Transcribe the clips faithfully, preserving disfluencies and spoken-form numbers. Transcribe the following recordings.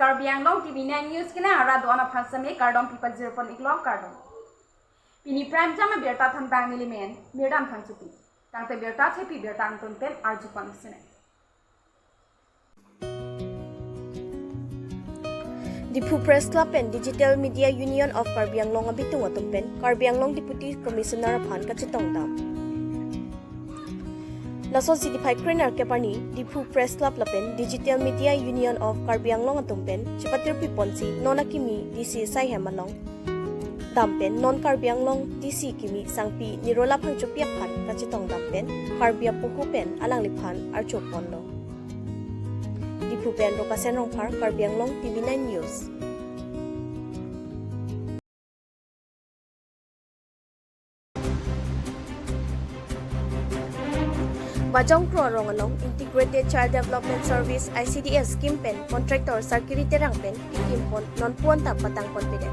Karbi Anglong T V nine News kenang arat do-an aphan seme kardom pipajir pon iklo, kardom. Pini prime time abirta thanbang nelimen Mirdam Phangchopi. Tangte birta thepi birta angton pen arju pon sene. Diphu Press Club pen Digital Media Union of Karbi Anglong abitung atum pen Karbi Anglong Deputy Commissioner aphan kachetongdam. Lasonsi niphai krenerkep arni Diphu Press Club lapen Digital Media Union of Karbi Anglong atum pen chepatirpi ponsi non akimi D C asai hem along dam pen non Karbi Anglong D C kimi sangpi Nirola Phangchopi aphan kachetongdam pen Karbi apoho pen alangliphan arju ponlo. Diphu pen Rokasen Rongphar, Karbi Anglong T V nine News. Bajong Kro arong along Integrated Child Development Service, I C D S scheme pen contractor Sarkiri Terang pen kikim pon, non puan ta patang ponpedet.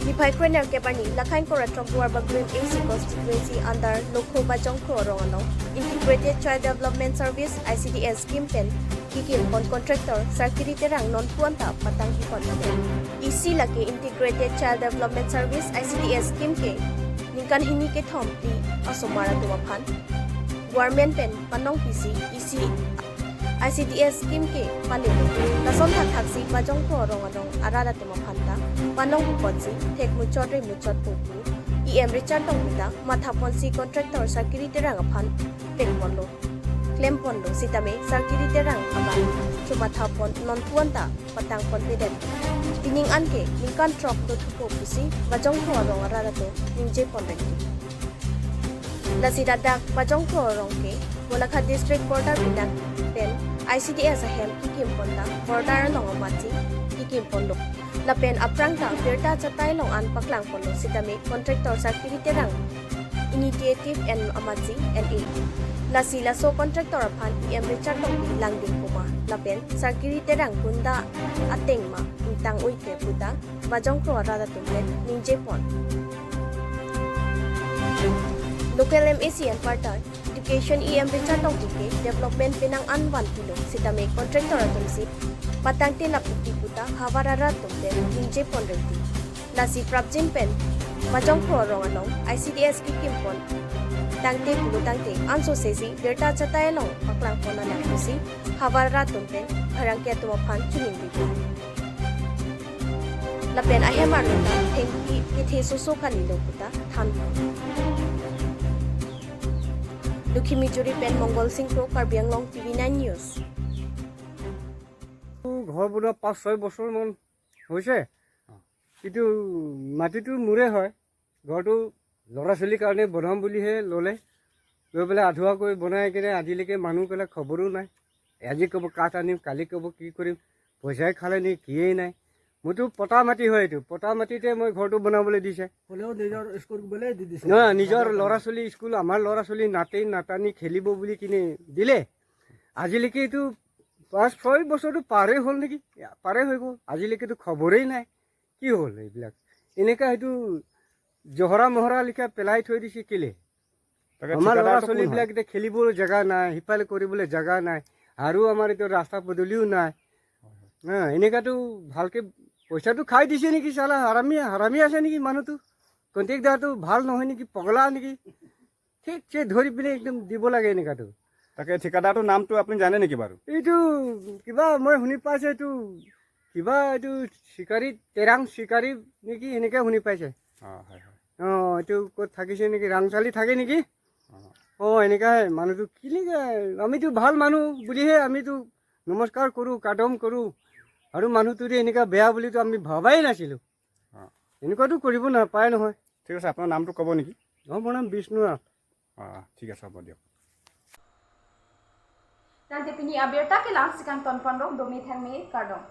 Niphai krenerkep arni Lakhain Kora Throk Duar Bagrim A C constituency under Lokho Bajong Kro arong along Integrated Child Development Service, I C D S scheme pen kikim pon contractor Sarkiri Terang non puan ta patang kipon ponpedet. Isi lake Integrated Child Development Service, I C D S scheme ke ningkan hini kethom phli asomar atum aphan government pen panong pisi isi I C D S scheme ke paling lason thakthak si Bajong Kro arong along arat atum aphan ta panong ponsi thek muchot re muchot pu pu E M Richard Tokbi ta matha ponsi contractor Sarkiri Terang aphan pek ponlo, klem ponlo, sitame Sarkiri Terang abang chomatha pon, non puan ta patang ponpedet. Pining an ke ningkan throk dothupo pusi Bajong Kro arong arat atum ningje pon rengti. Lasi ladak Bajong Kro arong ke Golaghat district border pinak pen I C D S ahem kikim pon ta border along amatsi kikim ponlo. Lapen aphrang ta birta chatai along an paklang ponlo, sitame contractor Sarkiri Terang initiative en amatsi en e. Lasi laso contractor aphan E M Richard Tokbi langding puma lapen Sarkiri Terang gunda ateng ma ingtang uite puta Bajong Kro arat atum pen ningje pon. Local M A C anparta Education E M Richard Tokbi ke development penang an vanpilo, sitame contractor atum si patangte laputi puta havar arat atum pen ningje pon rengti. Lasi prapjin pen Bajong Kro arong along I C D S kikim pon tangte pulo tangte anso sesi birta chatai along paklang pon nang pusi havar arat atum pen pherangke atum aphan chiningri pon. Lapen ahem arlo ta thengpi kethe soso kalilo puta than pon. Lukhimijuri pen Mongol Singh Kro, Karbi Anglong T V nine News. ঘৰ বনোৱা পাঁচ ছয় বছৰমান হৈছে। এইটো মাটিটো মোৰে হয়। ঘৰটো ল'ৰা ছোৱালীৰ কাৰণে বনাম বুলিহে ল'লে। লৈ পেলাই আধৰুৱাকৈ বনাই কিনে আজিলৈকে মানুহ পেলাই খবৰো নাই। আজি ক'ব কাঠ আনিম, কালি ক'ব কি কৰিম, পইচাই খালে নে কিয়েই নাই। মোৰতো পটা মাটি হয় এইটো, পটা মাটিতে মই ঘৰটো বনাবলৈ দিছে। হ'লেও নিজৰ স্কুল বোলে দি দিছে। নহয়, নিজৰ ল'ৰা ছোৱালী স্কুল, আমাৰ ল'ৰা ছোৱালী নাতি নাতিনী খেলিব বুলি কিনে দিলে। আজিলৈকে এইটো পাঁচ ছয় বছৰটো পাৰেই হ'ল নেকি, পাৰেই হৈ গ'ল, আজিলৈকেতো খবৰেই নাই। কি হ'ল এইবিলাক? এনেকা এইটো জহৰা মহৰা লিখা পেলাই থৈ দিছে কেলে? তাকে আমাৰ ঠিকাদাৰটো ল'ৰা কোন হয়? ছোৱালীবিলাক এতিয়া খেলিবলৈ জেগা নাই, সিফালে কৰিবলৈ জেগা নাই, আৰু আমাৰ এতিয়া ৰাস্তা পদূলিও নাই। হা, এনেকাতো ভালকে পইচাটো খাই দিছে নেকি চালা? হাৰামি, হাৰামি আছে নেকি মানুহটো? কণ্ট্ৰেক্টদাৰটো ভাল নহয় নেকি, পগলা নেকি? ঠিকছে ধৰি পিনে একদম দিব লাগে এনেকাতো। তাকে ঠিকাদাৰটোৰ নামটো আপুনি জানে নেকি বাৰু? এইটো কিবা মই শুনি পাইছো, এইটো কিবা এইটো চিকাৰী, তেৰাং চিকাৰী নেকি, এনেকে শুনি পাইছে। অ, হয়, হয়। অ, এইটো ক'ত থাকিছে নেকি, ৰাংচালি থাকে নেকি? অ। অ, এনেকাই মানুহটো কেনেকে, আমিতো ভাল মানুহ বুলিহে আমিতো নমস্কাৰ কৰো, কাদম কৰো, আৰু মানুহটো যে এনেকা বেয়া বুলিতো আমি ভবাই নাছিলো। অ। এনেকুৱাতো কৰিব নাপায় নহয়। ঠিক আছে, আপোনাৰ নামটো ক'ব নেকি? অ, মোৰ নাম বিষ্ণু নাথ। অ, ঠিক আছে, হ'ব দিয়ক। Tangte pini abirta ke la-an si kangton ponlo, dome thangme, kardom.